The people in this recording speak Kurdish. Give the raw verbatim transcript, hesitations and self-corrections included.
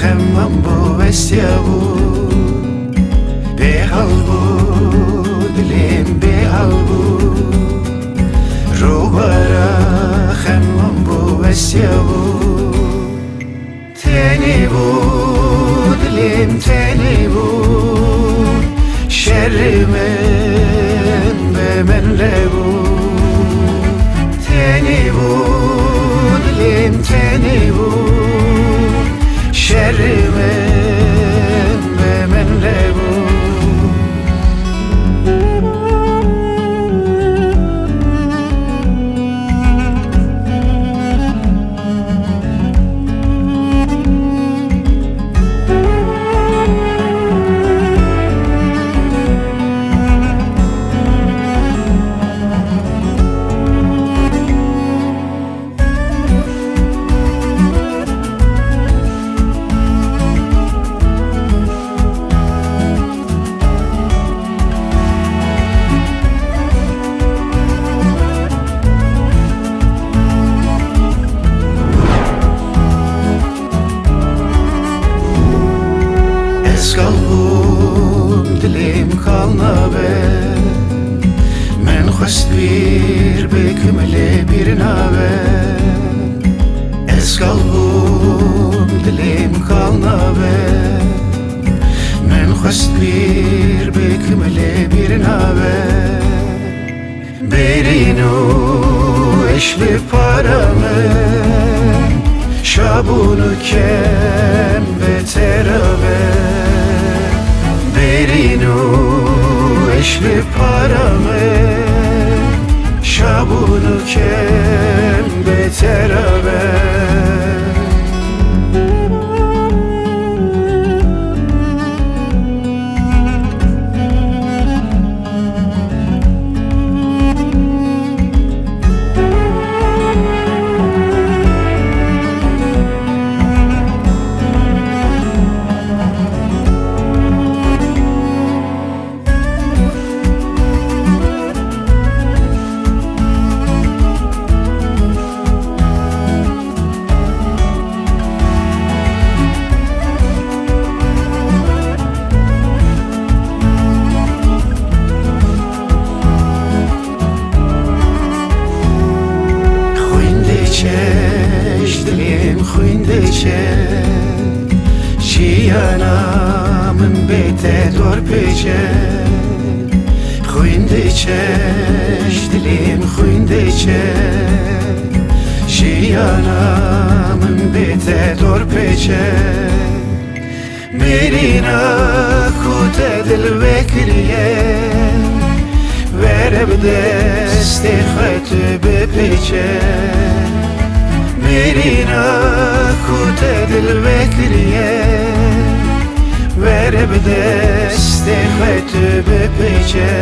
Min bo westiya bû, bêhal bû, dilêm bêhal bû. Rûbara xem min bo westiya bû. Tenê bû, dilêm tenê bû. Şerê min bi min re bû. Tenê bû, dilêm tenê bû. Şerê min bi min re bû. Ez kal bûm, dilêm kal nabe. Min xwest bîr bikim, lê bîr nabe. Ez kal bûm, dilêm kal nabe. Min xwest bîr bikim, lê bîr nabe. Bêrîn û eş bi para min, şabûn û kem bi te re be. Bêrîn û eş bi para min, şabûn û kem bi te re be. Xwîn diçe, ji dilêm xwîn diçe, jiyana min bê te dor pêçe. Xwîn diçe, ji dilêm xwîn diçe, jiyana min bê te dor pêçe. Bêrîna ku te dil vekiriye, were bi destê xwe tu bipêçe. Bêrîna ku te dil vekiriye, were bi destê xwe tu bipêçe.